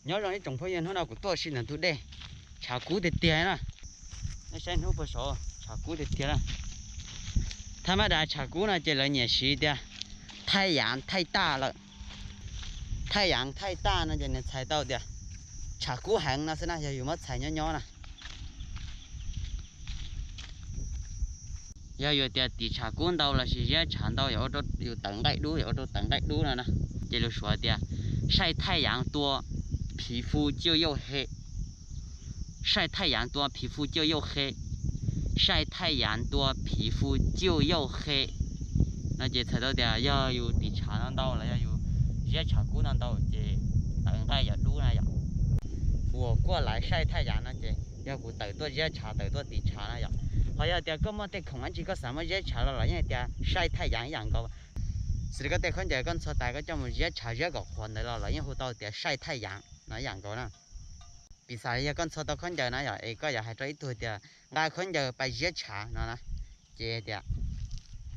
Nyob zoo ib tsoom phooj ywg, hnub no kuv tuaj si ntawm ntug dej, tshav kub tiag tiag na. Nej saib hnub puag saud tshav kub tiag tiag na. Thaj mab das tshav kub no ces lawv nyiam siv tias thaij yav thaij taj lawm. Thaij yav thaij taj no ces nws txhais tau tias tshav kub heev no xwb na, yog yus muab txhais nyob nyob na. Yog yus tias tim tshav kub ntau lossis ziab tshav ntau, yus tawm nqaij dub, yus ua rau tawm nqaij dub no na, ces lus Suav tias 晒太阳多, 皮肤就又黑. 晒太阳多, 皮肤就又黑. 晒太阳多, 皮肤就又黑. No ces txhais tau tias yog yus tim tshav no ntau los yog yus ziab tshav kub no ntau ces tawm nqaij yog dub na yom. 我过来晒太阳 no ces yog kuv tawm tuaj ziab tshav, tawm tuaj tim tshav na yom. Ho yog tias koj muaj tej khoom dab tsi koj xav muab ziab tshav los los yeej tias 晒太阳 ib yam nkaus. Xws li koj tej khaub ncaws koj ntxhua tas koj coj mus ziab tshav ziab kom qhuav ntawd los lawv yeej hu tau tias 晒太阳 no ib yam nkaus na. Piv xam yog koj ntxhua tau khaub ncaws na yom, es koj yuav hais rau ib tug tias nqa khaub ncaws pais ziab tshav no na, ces tias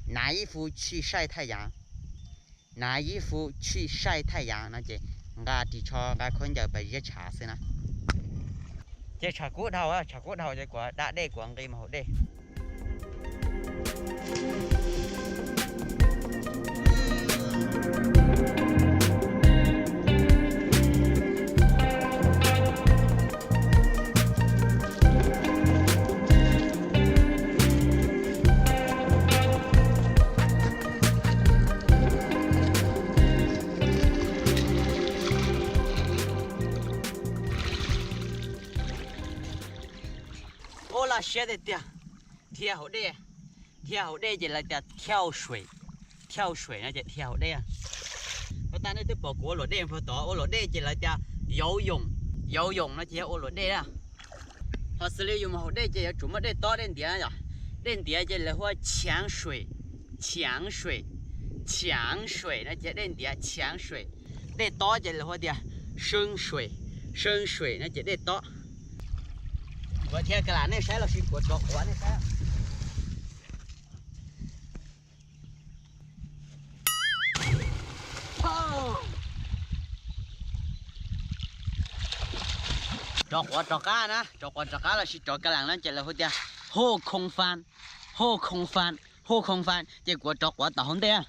拿衣服去晒太阳, 拿衣服去晒太阳 no ces nqa ris tsho nqa khaub ncaws pais ziab tshav xwb na. Ces tshav kub dhau, tshav kub dhau ces kuv da dej kuv nqis mus haus dej. Ua laj siab tiag tiag, dhia hauv dej. Dhia hauv dej ces lawv tias 跳水, 跳水 no ces dhia hauv dej. Pab tas nej twb pom kuv ua luam dej puag tod, ua luam dej ces lawv tias 游泳, 游泳 no ces yog ua luam dej na. Ho xws li yus mus haus dej ces yuav tsum muaj dej tob dej ntiav yom. Dej ntiav ces lawv hu ua 强水, 强水, 强水 no ces dej ntiav 强水. Dej tob ces lawv hu tias 深水, 深水 no ces dej tob. Kuv dhia ka lam nej saib lossis kuv rov quav nej saib. Rov quav rov qab na, rov quav rov qab lossis rov ka lam no ces lawv hu tias 后空翻, 后空翻, 后空翻 ces kuv rov quav tom hauv ntej.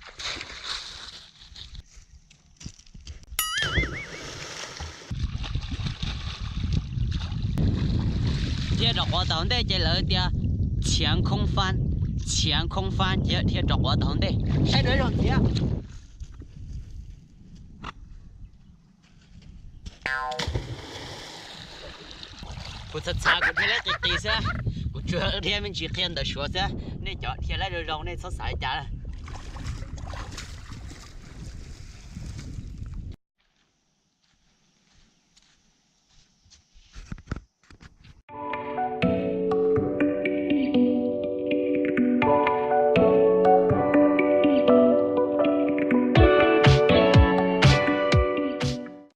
Dhia rov quav tom hauv ntej ces lawv tias 前空翻, 前空翻 ces dhia rov quav tom hauv ntej. Saib dua zog thiab. Kuv txhav txhav kuv dhia lab qis qis xwb, kuv tsuas dhia me ntsis qhia ntawm Suav xwb, nej cov dhia lab zoo zoo nej txhob xav li cas.